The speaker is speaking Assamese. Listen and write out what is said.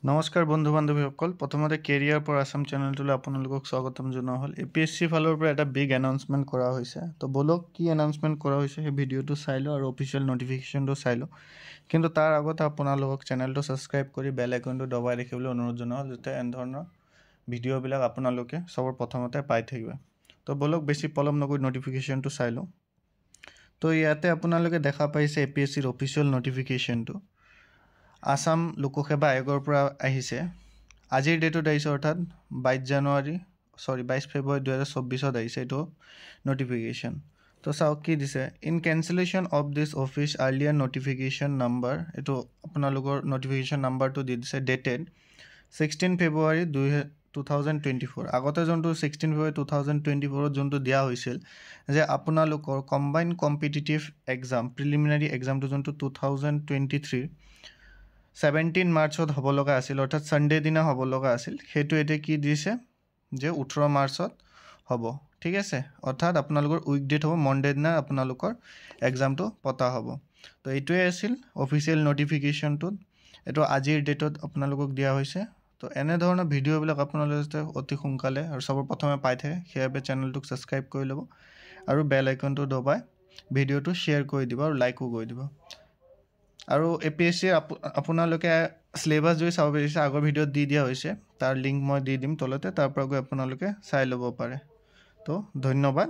নমস্কাৰ বন্ধু বান্ধৱীসকল, প্ৰথমতে কেৰিয়াৰ ফৰ আছাম চেনেলটোলৈ আপোনালোকক স্বাগতম জনোৱা হ'ল। এ পি এছ চিৰ ফালৰ পৰা এটা বিগ এনাউন্সমেণ্ট কৰা হৈছে। তো ব'লক, কি এনাউন্সমেণ্ট কৰা হৈছে সেই ভিডিঅ'টো চাই লওঁ আৰু অফিচিয়েল নটিফিকেশ্যনটো চাই লওঁ। কিন্তু তাৰ আগতে আপোনালোকক চেনেলটো ছাবস্ক্ৰাইব কৰি বেল আইকনটো দবাই ৰাখিবলৈ অনুৰোধ জনোৱা হ'ল, যাতে এনেধৰণৰ ভিডিঅ'বিলাক আপোনালোকে চবৰ প্ৰথমতে পাই থাকিব। তো ব'লক, বেছি পলম নকৰি নটিফিকেশ্যনটো চাই লওঁ। তো ইয়াতে আপোনালোকে দেখা পাইছে এ পি এছ চিৰ অফিচিয়েল নটিফিকেশ্যনটো আছাম লোকসেৱা আয়োগৰ পৰা আহিছে। আজিৰ ডেটত আহিছে, অৰ্থাৎ 22 জানুৱাৰী, চৰি, 22 ফেব্ৰুৱাৰী 2024ত আহিছে এইটো নটিফিকেশ্যন। তো চাওক কি দিছে: "In cancellation of this office earlier notification number", এইটো আপোনালোকৰ নটিফিকেশ্যন নাম্বাৰটো দি দিছে, ডেটেড 16 ফেব্ৰুৱাৰী 2024। আগতে যোনটো 16 ফেব্ৰুৱাৰী 2024ত যোনটো দিয়া হৈছিল যে আপোনালোকৰ কম্বাইন কম্পিটিটিভ এক্সাম প্ৰিলিমিনাৰী এক্সামটো যোনটো 2023ৰ 17 মাৰ্চত হ'ব লগা আছিল, অৰ্থাৎ ছানডে দিনা হ'ব লগা আছিল, সেইটো এতিয়া কি দিছে যে 18 মাৰ্চত হ'ব, ঠিক আছে? অৰ্থাৎ আপোনালোকৰ উইক ডেট হ'ব, মনডে দিনা আপোনালোকৰ এক্সামটো পতা হ'ব। তো এইটোৱে আছিল অফিচিয়েল নটিফিকেশ্যনটোত, এইটো আজিৰ ডেটত আপোনালোকক দিয়া হৈছে। তো এনেধৰণৰ ভিডিঅ'বিলাক আপোনালোকে যাতে অতি সোনকালে আৰু চবৰ প্ৰথমে পাই থাকে, সেইবাবে চেনেলটোক ছাবস্ক্ৰাইব কৰি ল'ব আৰু বেল আইকনটো দবাই ভিডিঅ'টো শ্বেয়াৰ কৰি দিব আৰু লাইকো কৰি দিব। আৰু এ পি এছ চিৰ আপোনালোকে চিলেবাছ যদি চাব বিচাৰিছে, আগৰ ভিডিঅ'ত দি দিয়া হৈছে, তাৰ লিংক মই দি দিম তলতে, তাৰ পৰা গৈ আপোনালোকে চাই ল'ব পাৰে। তো ধন্যবাদ।